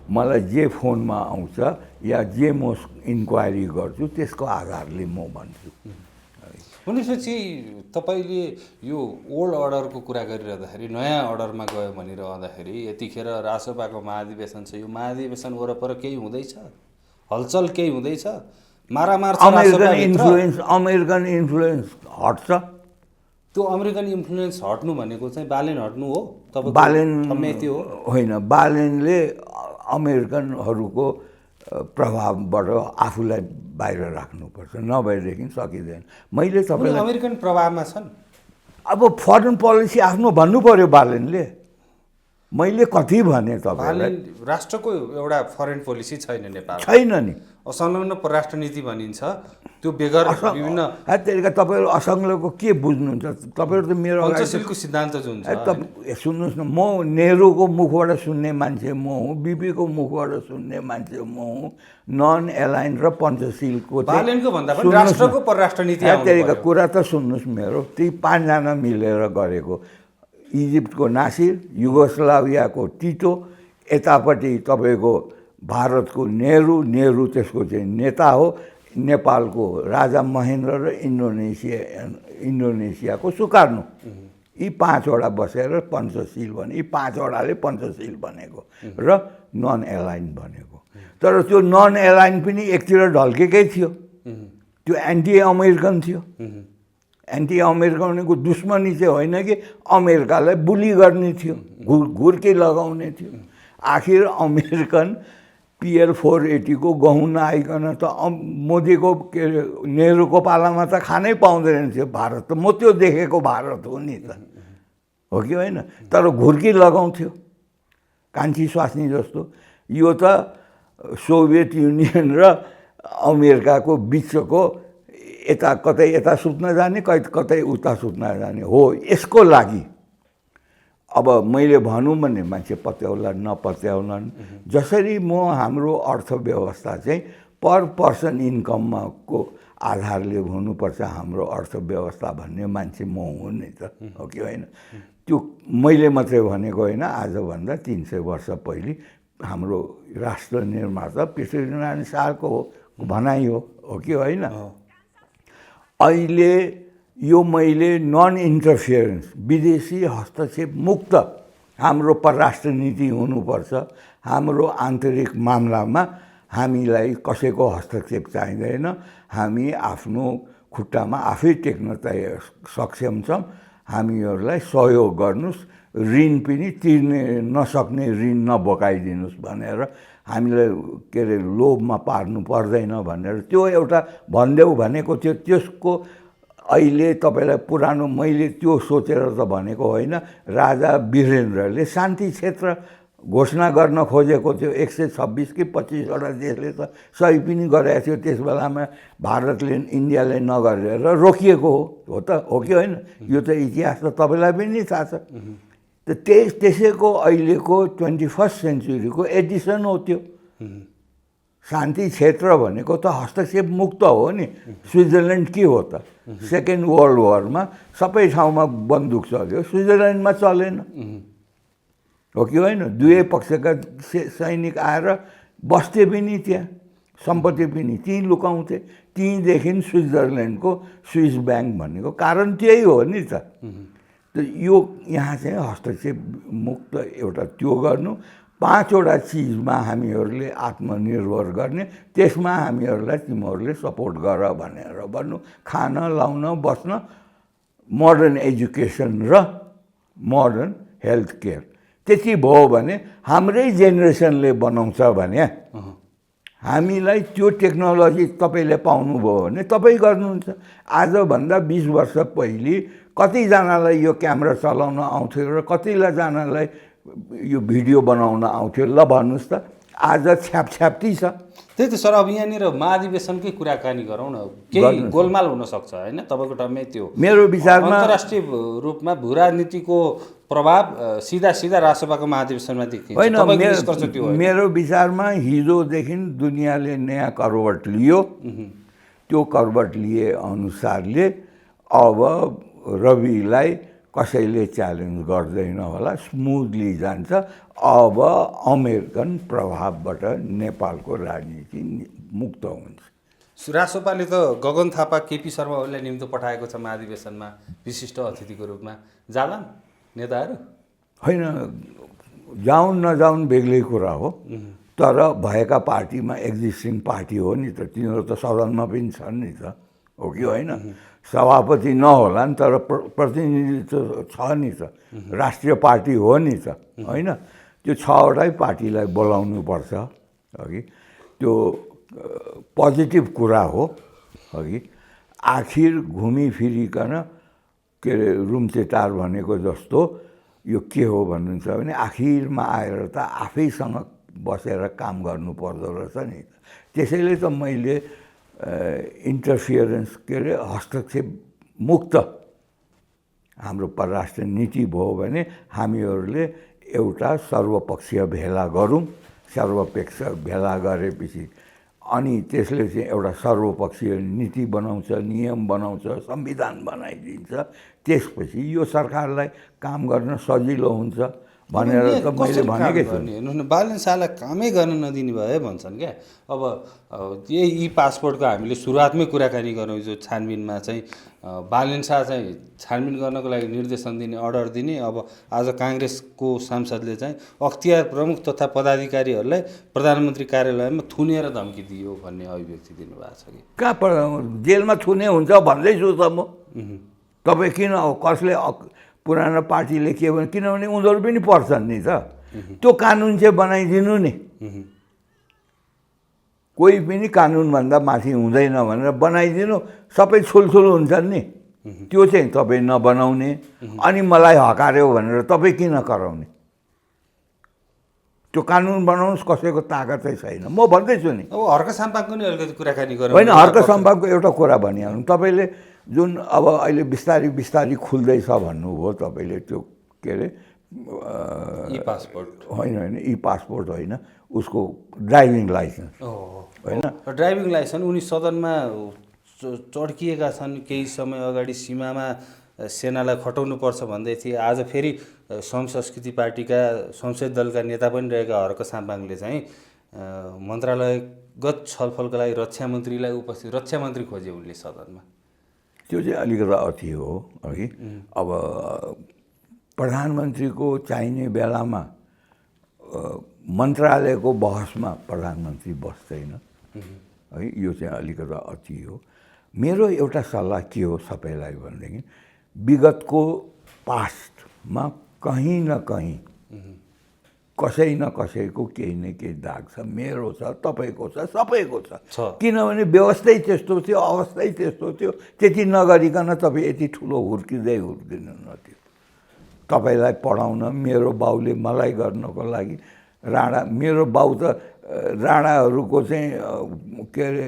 S1: मलाई जे फोनमा आउँछ या जे म इन्क्वायरी गर्छु त्यसको आधारले म भन्छु।
S2: भनेपछि तपाईँले यो ओल्ड अर्डरको कुरा गरिरहँदाखेरि नयाँ अर्डरमा गयो भनिरहँदाखेरि यतिखेर रासोपाको महाधिवेशन छ, यो महाधिवेशन वरपर केही हुँदैछ? हलचल केही हुँदैछ? मारामार छ?
S1: अमेरिकन इन्फ्लुएन्स हट्छ।
S2: त्यो अमेरिकन इन्फ्लुएन्स हट्नु भनेको चाहिँ बालेन हट्नु हो?
S1: बालेन
S2: त्यो
S1: होइन, बालेनले अमेरिकनहरूको प्रभावबाट आफूलाई बाहिर राख्नुपर्छ, नभएदेखि सकिँदैन। मैले तपाईँलाई
S2: अमेरिकन प्रभावमा छन्।
S1: अब फरेन पोलिसी आफ्नो भन्नु पर्यो बालेनले। मैले कति भने तपाईँलाई,
S2: राष्ट्रको एउटा फरेन पोलिसी छैन नेपाल,
S1: छैन नि।
S2: असंलग्न परराष्ट्र नीति भनिन्छ, त्यो बेगर विभिन्न
S1: तपाईँहरू असंलग्नको के बुझ्नुहुन्छ? तपाईँहरू त मेरो
S2: पञ्चशीलको सिद्धान्त जुन छ।
S1: सुन्नुहोस् न, म नेहरूको मुखबाट सुन्ने मान्छे म हुँ, बिपीको मुखबाट सुन्ने मान्छे म हुँ। नन एलाइन र पञ्चशीलको
S2: बालेनको भन्दा पनि राष्ट्रको परराष्ट्र नीति
S1: त्यहीका कुरा त सुन्नुहोस् मेरो। ती 5 जना मिलेर गरेको। इजिप्टको नासिर, युगोस्लाभियाको टिटो, यतापट्टि तपाईँको भारतको नेहरू त्यसको चाहिँ नेता हो, नेपालको राजा महेन्द्र र इन्डोनेसियाको सुकार्नो, यी 5वटा बसेर पञ्चशील भने, यी 5वटाले पञ्चशील बनेको र नन एलाइन बनेको। तर त्यो नन एलाइन पनि एकतिर ढल्केकै थियो, त्यो एन्टी अमेरिकन थियो। एन्टी अमेरिकनको दुश्मनी चाहिँ होइन कि अमेरिकालाई बुली गर्ने थियो, घुर्की लगाउने थियो। आखिर अमेरिकन PL-480 को गहुँ नआइकन त मोदीको के अरे नेहरूको पालामा त खानै पाउँदैन थियो भारत त। म त्यो देखेको भारत हो नि त, हो कि होइन? तर घुर्की लगाउँथ्यो कान्छी स्वास्नी जस्तो। यो त सोभियत युनियन र अमेरिकाको बिचको यता कतै यता सुत्न जाने कतै उता सुत्न जाने हो। यसको लागि अब मैले भनौँ भने मान्छे पत्याउला नपत्याउलान्, जसरी म हाम्रो अर्थव्यवस्था चाहिँ पर पर्सन इन्कममा को आधारले हुनुपर्छ हाम्रो अर्थव्यवस्था भन्ने मान्छे म हुँ नि त, हो कि होइन? त्यो मैले मात्रै भनेको होइन, आजभन्दा 300 वर्ष पहिले हाम्रो राष्ट्र निर्माता पृथ्वीनारायण शाहको भनाइ हो कि होइन? अहिले यो मैले नन इन्टरफियरेन्स विदेशी हस्तक्षेप मुक्त हाम्रो परराष्ट्र नीति हुनुपर्छ। हाम्रो आन्तरिक मामलामा हामीलाई कसैको हस्तक्षेप चाहिँदैन। हामी आफ्नो खुट्टामा आफै टेक्न सक्षम छौँ। हामीहरूलाई सहयोग गर्नुहोस्, ऋण पनि तिर्ने नसक्ने ऋण नबोकाइदिनुहोस् भनेर हामीलाई के अरे लोभमा पार्नु पर्दैन भनेर त्यो एउटा भनिदेऊ भनेको थियो। त्यसको अहिले तपाईँलाई पुरानो मैले त्यो सोचेर त भनेको होइन। राजा वीरेन्द्रले शान्ति क्षेत्र घोषणा गर्न खोजेको थियो। 126 कि 25वटा देशले त सही पनि गरेको थियो त्यस बेलामा, भारतले इन्डियाले नगरेर रोकिएको हो त, हो कि होइन? यो त इतिहास त तपाईँलाई पनि थाहा छ। त त्यसैको अहिलेको 21st सेन्चुरीको एडिसन हो त्यो। शान्ति क्षेत्र भनेको त हस्तक्षेप मुक्त हो नि। स्विजरल्यान्ड के हो त? सेकेन्ड वर्ल्ड वारमा सबै ठाउँमा बन्दुक चल्यो, स्विजरल्यान्डमा चलेन, हो कि होइन? दुवै पक्षका सैनिक आएर बस्थे पनि त्यहाँ, सम्पत्ति पनि त्यहीँ लुकाउँथे। त्यहीँदेखि स्विजरल्यान्डको स्विस ब्याङ्क भनेको कारण त्यही हो नि त। यो यहाँ चाहिँ हस्तक्षेप मुक्त एउटा त्यो गर्नु, 5वटा चिजमा हामीहरूले आत्मनिर्भर गर्ने, त्यसमा हामीहरूलाई तिमीहरूले सपोर्ट गर भनेर भन्नु। खान, लाउन, बस्न, मोडर्न एजुकेसन र मोडर्न हेल्थ केयर। त्यति भयो भने हाम्रै जेनेरेसनले बनाउँछ भने हामीलाई त्यो टेक्नोलोजी तपाईँले पाउनुभयो भने तपाईँ गर्नुहुन्छ। आजभन्दा 20 वर्ष पहिले कतिजनालाई यो क्यामेरा चलाउन आउँथ्यो र कतिजनालाई यो भिडियो बनाउन आउँथ्यो? ल भन्नुहोस् त। आज छ्यापछ्याप्ती छ।
S2: त्यही त सर, अब यहाँनिर महाधिवेशनकै कुराकानी गरौँ न। केही गोलमाल हुनसक्छ होइन? तपाईँको टम्मै त्यो
S1: मेरो विचारमा
S2: अन्तर्राष्ट्रिय रूपमा भू राजनीतिको प्रभाव सिधा राष्ट्रसभाको महाधिवेशनमा देखिन्छ।
S1: मेरो विचारमा हिजोदेखि दुनियाँले नयाँ करवट लियो। त्यो करवट लिए अनुसारले अब रविलाई कसैले च्यालेन्ज गर्दैन होला, स्मुथली जान्छ। अब अमेरिकन प्रभावबाट नेपालको राजनीति मुक्त हुन्छ।
S2: राष्ट्रपाले त गगन थापा, केपी शर्मा ओलीलाई निम्तो पठाएको छ महाधिवेशनमा विशिष्ट अतिथिको रूपमा। जालान् नेताहरू?
S1: होइन, जाउन् नजाउन् बेग्लै कुरा हो, तर भएका पार्टीमा एक्जिस्टिङ पार्टी हो नि त, तिनीहरू त सदनमा पनि छन् नि त, हो कि होइन? सभापति नहोला नि, तर प्रतिनिधित्व छ नि त, राष्ट्रिय पार्टी हो नि त, होइन? त्यो 6वटै पार्टीलाई बोलाउनुपर्छ, अघि त्यो पोजिटिभ कुरा हो। अघि आखिर घुमिफिरिकन के अरे रुम्चेटार भनेको जस्तो यो के हो भन्नुहुन्छ भने आखिरमा आएर त आफैसँग बसेर काम गर्नु पर्दो रहेछ नि। त्यसैले त मैले इन्टरफियरेन्स के अरे हस्तक्षेप मुक्त हाम्रो परराष्ट्र नीति भयो भने हामीहरूले एउटा सर्वपक्षीय भेला गरौँ। सर्वपक्ष भेला गरेपछि अनि त्यसले चाहिँ एउटा सर्वपक्षीय नीति बनाउँछ, नियम बनाउँछ, संविधान बनाइदिन्छ। त्यसपछि यो सरकारलाई काम गर्न सजिलो हुन्छ भनेर त मैले भनेकै छु।
S2: हेर्नुहोस् न, बालन शाहलाई कामै गर्न नदिने भए भन्छन् क्या। अब यही पासपोर्टको हामीले सुरुवातमै कुराकानी गरौँ, जो छानबिनमा चाहिँ बालन शाह चाहिँ छानबिन गर्नको लागि निर्देशन दिने, अर्डर दिने। अब आज काङ्ग्रेसको सांसदले चाहिँ अख्तियार प्रमुख तथा पदाधिकारीहरूलाई प्रधानमन्त्री कार्यालयमा थुनेर धम्की दियो भन्ने अभिव्यक्ति दिनुभएको छ कि
S1: कहाँ जेलमा थुने हुन्छ भन्दैछु त म। तपाईँ किन कसले पुरानो पार्टीले के भने, किनभने उनीहरू पनि पर्छन् नि त। त्यो कानुन चाहिँ बनाइदिनु नि। कोही पनि कानुनभन्दा माथि हुँदैन भनेर बनाइदिनु, सबै छुलछुल हुन्छन् नि। त्यो चाहिँ तपाईँ नबनाउने, अनि मलाई हकार्यो भनेर तपाईँ किन कराउने? त्यो कानुन बनाउनुहोस्, कसैको ताकतै छैन। म भन्दैछु नि।
S2: अब हर्क साम्पाङको नि अलिकति कुराकानी गरौँ।
S1: होइन, हर्क साम्पाङको एउटा कुरा भनिहाल्नु। तपाईँले जुन अब अहिले बिस्तारी बिस्तारी खुल्दैछ भन्नुभयो तपाईँले, त्यो के अरे
S2: ई पासपोर्ट
S1: होइन, ई पासपोर्ट होइन, उसको ड्राइभिङ लाइसेन्स होइन,
S2: ड्राइभिङ लाइसेन्स। उनी सदनमा चड्किएका छन्, केही समय अगाडि सीमामा सेनालाई खटाउनुपर्छ भन्दै थिए। आज फेरि सम संस्कृति पार्टीका संसदीय दलका नेता पनि रहेका हर्क साम्पाङले चाहिँ मन्त्रालयगत छलफलका लागि रक्षा मन्त्री खोजे उनले सदनमा।
S1: त्यो चाहिँ अलिकति अति हो है। अब प्रधानमन्त्रीको चाहिने बेलामा मन्त्रालयको बहसमा प्रधानमन्त्री बस्दैन है, यो चाहिँ अलिकति अति हो। मेरो एउटा सल्लाह के हो सबैलाई भनेदेखि, विगतको पास्टमा कहीँ न कहीँ कसै न कसैको केही न केही दाग छ। मेरो छ, तपाईँको छ, सबैको छ। किनभने व्यवस्थै त्यस्तो थियो, अवस्थै त्यस्तो थियो। त्यति नगरिकन तपाईँ यति ठुलो हुर्किँदैन थियो। तपाईँलाई पढाउन मेरो बाउले मलाई गर्नको लागि मेरो बाउ त राणाहरूको चाहिँ के अरे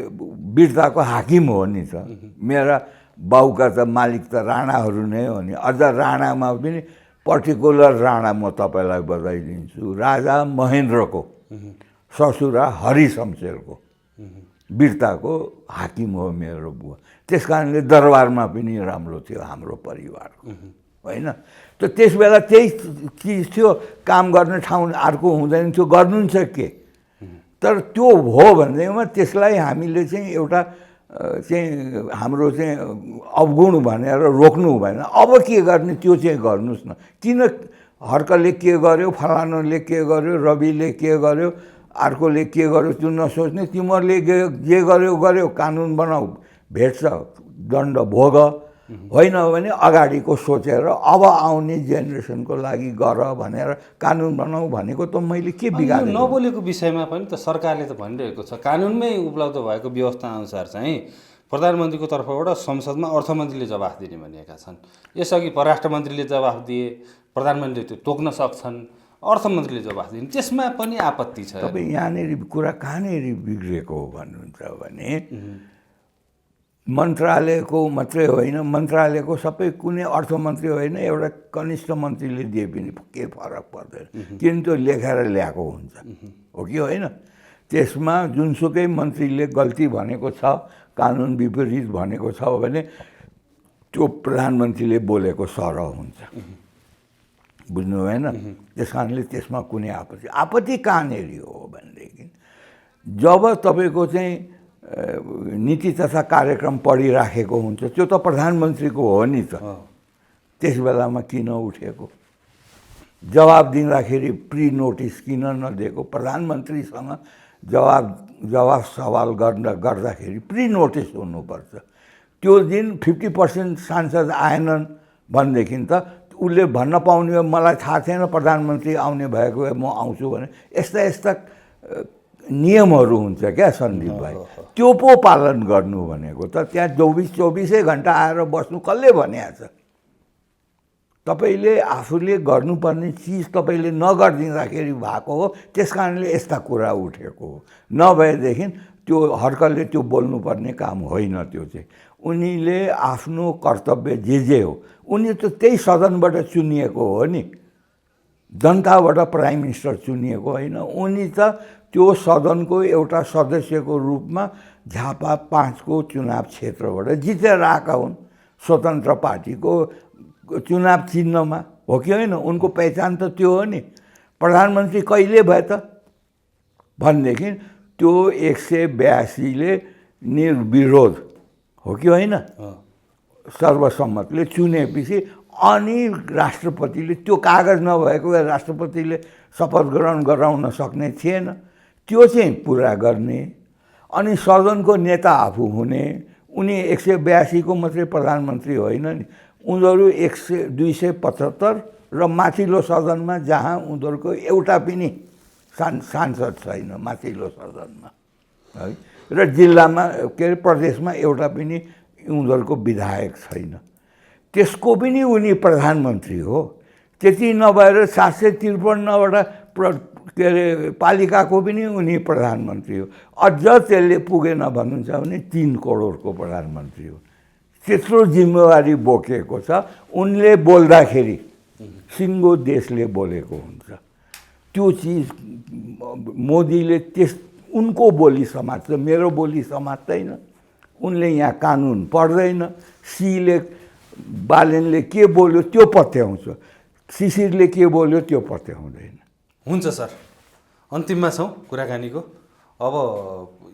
S1: वीरताको हाकिम हो नि त। मेरा बाउका त मालिक त राणाहरू नै हो नि। अझ राणामा पनि पर्टिकुलर राणा म तपाईँलाई बताइदिन्छु, राजा महेन्द्रको ससुरा हरिशमशेरको वीरताको हाकिम हो मेरो बुवा। त्यस कारणले दरबारमा पनि राम्रो थियो हाम्रो परिवारको होइन। त त्यस बेला त्यही चिज थियो, काम गर्ने ठाउँ अर्को हुँदैन थियो, गर्नु नि छ के। तर त्यो हो भनेदेखिमा त्यसलाई हामीले चाहिँ एउटा चाहिँ हाम्रो चाहिँ अवगुण भनेर रोक्नु भएन। अब के गर्ने त्यो चाहिँ गर्नुहोस् न। किन हर्कले के गर्यो, फलानुले के गर्यो, रविले के गर्यो, अर्कोले के गर्यो त्यो नसोच्ने। तिमीहरूले जे गर्यो कानुन बनाऊ, भेट्छ दण्ड भोग, होइन भने अगाडिको सोचेर अब आउने जेनेरेसनको लागि गर भनेर कानुन बनाऊ भनेको त मैले के बिगारेँ?
S2: नबोलेको विषयमा पनि त सरकारले त भनिरहेको छ, कानुनमै उपलब्ध भएको व्यवस्था अनुसार चाहिँ प्रधानमन्त्रीको तर्फबाट संसदमा अर्थमन्त्रीले जवाफ दिने भनेका छन्। यसअघि परराष्ट्र मन्त्रीले जवाफ दिए, प्रधानमन्त्रीले त्यो तोक्न सक्छन्, अर्थमन्त्रीले जवाफ दिने, त्यसमा पनि आपत्ति छ।
S1: तपाईँ यहाँनिर कुरा कहाँनिर बिग्रेको हो भन्नुहुन्छ भने मन्त्रालयको मात्रै होइन, मन्त्रालयको सबै कुनै अर्थमन्त्री होइन, एउटा कनिष्ठ मन्त्रीले दिए पनि केही फरक पर्दैन, किनभने त्यो लेखेर ल्याएको हुन्छ, हो कि होइन। त्यसमा जुनसुकै मन्त्रीले गल्ती भनेको छ, कानुन विपरीत भनेको छ भने त्यो प्रधानमन्त्रीले बोलेको सरह हुन्छ, बुझ्नु भएन। त्यस कारणले त्यसमा कुनै आपत्ति कहाँनिर हो भनेदेखि, जब तपाईँको चाहिँ नीति तथा कार्यक्रम पढिराखेको हुन्छ, त्यो त प्रधानमन्त्रीको हो नि त। त्यस बेलामा किन उठेको? जवाब दिँदाखेरि प्री नोटिस किन नदिएको? प्रधानमन्त्रीसँग जवाब सवाल गर्दाखेरि प्री नोटिस हुनुपर्छ। त्यो दिन 50% सांसद आएनन् भनेदेखि त उसले भन्न पाउने मलाई थाहा थिएन प्रधानमन्त्री आउने भएको भए म आउँछु भने। यस्ता यस्ता नियमहरू हुन्छ क्या सन्दीप भाइ, त्यो पो पालन गर्नु भनेको त। त्यहाँ 24 घन्टा आएर बस्नु कसले भनेको छ? तपाईँले आफूले गर्नुपर्ने चिज तपाईँले नगरिदिँदाखेरि भएको हो। त्यस कारणले यस्ता कुरा उठेको हो। नभएदेखि त्यो हर्कले त्यो बोल्नुपर्ने काम होइन। त्यो चाहिँ उनीले आफ्नो कर्तव्य जे हो, उनी त त्यही सदनबाट चुनिएको हो नि, जनताबाट प्राइम मिनिस्टर चुनिएको होइन। उनी त त्यो सदनको एउटा सदस्यको रूपमा झापा 5 को चुनाव क्षेत्रबाट जितेर आएका हुन्, स्वतन्त्र पार्टीको चुनाव चिन्हमा, हो कि होइन। उनको पहिचान त त्यो हो नि। प्रधानमन्त्री कहिले भए त भनेदेखि त्यो 182ले निर्विरोध, हो कि होइन, सर्वसम्मतले चुनेपछि अनि राष्ट्रपतिले त्यो कागज नभएको भए राष्ट्रपतिले शपथ ग्रहण गराउन सक्ने थिएन। त्यो चाहिँ पुरा गर्ने, अनि सदनको नेता आफू हुने। उनी 182 को मात्रै प्रधानमन्त्री होइन नि, उनीहरू 275 र माथिल्लो सदनमा जहाँ उनीहरूको एउटा पनि सांसद छैन माथिल्लो सदनमा है, र जिल्लामा के अरे प्रदेशमा एउटा पनि उनीहरूको विधायक छैन, त्यसको पनि उनी प्रधानमन्त्री हो। त्यति नभएर 753वटा के अरे पालिकाको पनि उनी प्रधानमन्त्री हो। अझ त्यसले पुगेन भन्नुहुन्छ भने 3 करोडको प्रधानमन्त्री हो। त्यत्रो जिम्मेवारी बोकेको छ। उनले बोल्दाखेरि सिङ्गो देशले बोलेको हुन्छ। त्यो चिज मोदीले उनको बोली समात्छ, मेरो बोली समात्दैन। उनले यहाँ कानुन पढ्दैन। बालेनले के बोल्यो त्यो पत्याउँछ, शिशिरले के बोल्यो त्यो पत्याउँदैन।
S2: हुन्छ सर, अन्तिममा छौँ कुराकानीको। अब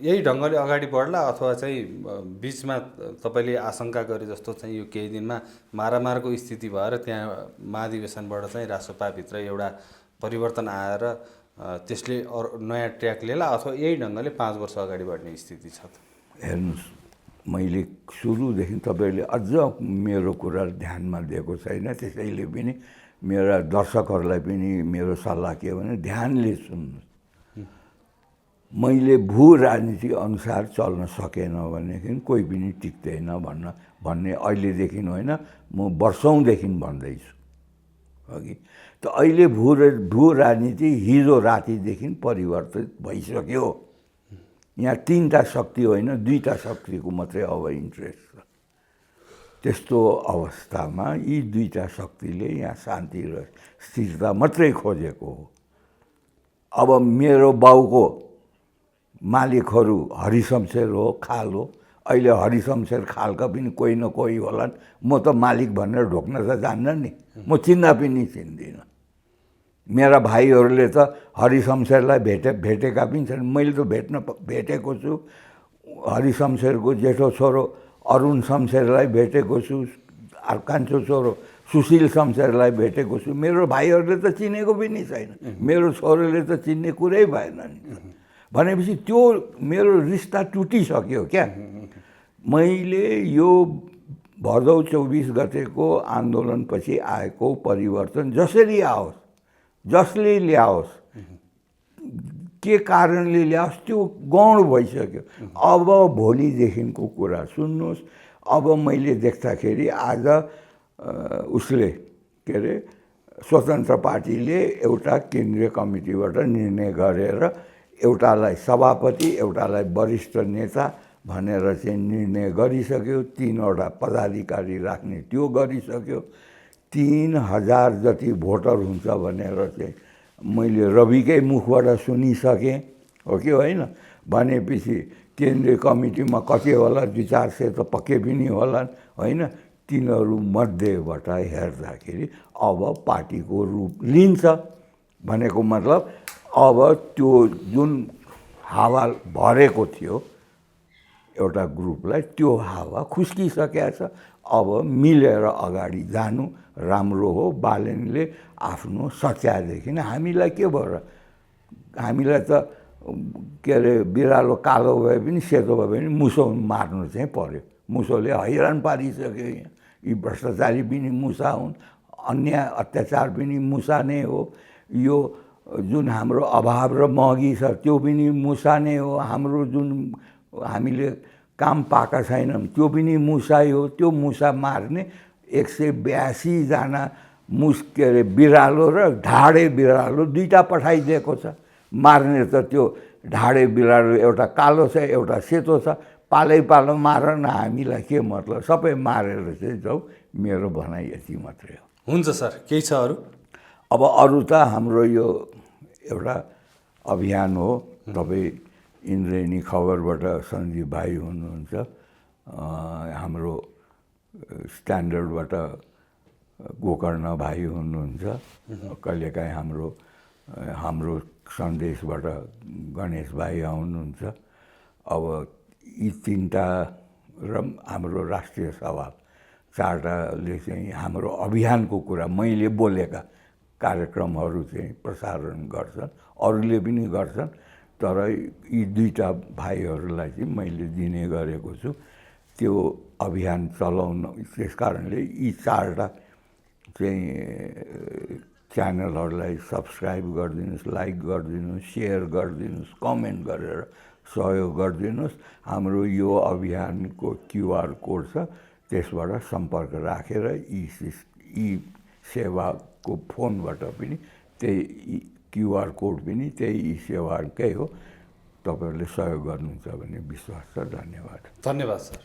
S2: यही ढङ्गले अगाडि बढ्ला अथवा चाहिँ बिचमा तपाईँले आशंका गरे जस्तो चाहिँ यो केही दिनमा मारामारको स्थिति भएर त्यहाँ महाधिवेशनबाट चाहिँ रासोपाभित्र एउटा परिवर्तन आएर त्यसले नयाँ ट्र्याक लिएला अथवा यही ढङ्गले 5 वर्ष अगाडि बढ्ने स्थिति छ त?
S1: हेर्नुहोस्, मैले सुरुदेखि तपाईँले अझ मेरो कुरा ध्यानमा दिएको छैन, त्यसैले पनि मेरा दर्शकहरूलाई पनि मेरो सल्लाह के भने ध्यानले सुन्नुहोस्। मैले भू राजनीति अनुसार चल्न सकेन भनेदेखि कोही पनि टिक्दैन भन्ने अहिलेदेखि होइन, म वर्षौँदेखि भन्दैछु अघि। त अहिले भू राजनीति हिजो रातिदेखि परिवर्तित भइसक्यो। यहाँ 3टा शक्ति होइन 2टा शक्तिको मात्रै अब इन्ट्रेस्ट छ। त्यस्तो अवस्थामा यी 2टा शक्तिले यहाँ शान्ति र स्थिरता मात्रै खोजेको हो। अब मेरो बाउको मालिकहरू हरिशमशेर हो, खाल हो। अहिले हरिशमशेर खालका पनि कोही न कोही होलान्। म त मालिक भनेर ढोक्न त जान्न नि, म चिन्दा पनि चिन्दिनँ। मेरा भाइहरूले त हरिशमशेरलाई भेटेका पनि छन्। मैले त भेटेको छु। हरिशमशेरको जेठो छोरो अरुण शमशेरलाई भेटेको छु, कान्छो छोरो सुशील शमशेरलाई भेटेको छु। मेरो भाइहरूले त चिनेको पनि छैन, मेरो छोरोले त चिन्ने कुरै भएन नि। भनेपछि त्यो मेरो रिस्ता टुटिसक्यो क्या। मैले यो भदौ 24 गतेको आन्दोलनपछि आएको परिवर्तन जसरी आओस्, जसले ल्याओस्, के कारणले ल्याओस्, त्यो गौण भइसक्यो। अब भोलिदेखिको कुरा सुन्नुहोस्। अब मैले देख्दाखेरि आज उसले के अरे स्वतन्त्र पार्टीले एउटा केन्द्रीय कमिटीबाट निर्णय गरेर एउटालाई सभापति एउटालाई वरिष्ठ नेता भनेर चाहिँ निर्णय गरिसक्यो। 3वटा पदाधिकारी राख्ने त्यो गरिसक्यो। 3000 जति भोटर हुन्छ भनेर चाहिँ मैले रविकै मुखबाट सुनिसकेँ, हो कि होइन? भनेपछि केन्द्रीय कमिटीमा कति होला, 200-400 त पक्कै पनि होलान्, होइन? तिनीहरू मध्येबाट हेर्दाखेरि अब पार्टीको रूप लिन्छ भनेको मतलब अब त्यो जुन हावा भरेको थियो एउटा ग्रुपलाई, त्यो हावा खुस्किसकेको छ। अब मिलेर अगाडि जानु राम्रो हो। बालेनले आफ्नो सच्याएदेखि हामीलाई के भयो र? हामीलाई त के अरे बिरालो कालो भए पनि सेतो भए पनि मुसो मार्नु चाहिँ पर्यो। मुसोले हैरान पारिसक्यो। यहाँ यी भ्रष्टाचारी पनि मुसा हुन्, अन्याय अत्याचार पनि मुसा नै हो। यो जुन हाम्रो अभाव र महँगी छ त्यो पनि मुसा नै हो। हाम्रो जुन हामीले काम पाएका छैनौँ त्यो पनि मुसै हो। त्यो मुसा मार्ने 182 जना के अरे बिरालो र ढाडे बिरालो 2टा पठाइदिएको छ। मार्ने त त्यो ढाडे बिरालो एउटा कालो छ एउटा सेतो छ। पालै पालो मार न, हामीलाई के मतलब, सबै मारेर चाहिँ जाऊ। मेरो भनाइ यति मात्रै हो।
S2: हुन्छ सर, केही छ अरू?
S1: अब अरू त हाम्रो यो एउटा अभियान हो। तपाईँ इन्द्रेणी खबरबाट सञ्जीव भाइ हुनुहुन्छ, हाम्रो स्ट्यान्डर्डबाट गोकर्ण भाइ हुनुहुन्छ, कहिलेकाहीँ हाम्रो सन्देशबाट गणेश भाइ आउनुहुन्छ। अब यी 3टा र हाम्रो राष्ट्रिय सभा 4टाले चाहिँ हाम्रो अभियानको कुरा, मैले बोलेका कार्यक्रमहरू चाहिँ प्रसारण गर्छन्। अरूले पनि गर्छन्, तर यी 2टा भाइहरूलाई चाहिँ मैले दिने गरेको छु त्यो अभियान चलाउन। त्यस कारणले यी 4टा चाहिँ च्यानलहरूलाई सब्सक्राइब गरिदिनुहोस्, लाइक गरिदिनुहोस्, सेयर गरिदिनुहोस्, कमेन्ट गरेर सहयोग गरिदिनुहोस्। हाम्रो यो अभियानको क्युआर कोड छ, त्यसबाट सम्पर्क राखेर यी सेवाको फोनबाट पनि त्यही क्युआर कोड पनि त्यही सेवाकै हो। तपाईँहरूले सहयोग गर्नुहुन्छ भन्ने विश्वास छ। धन्यवाद।
S2: धन्यवाद सर।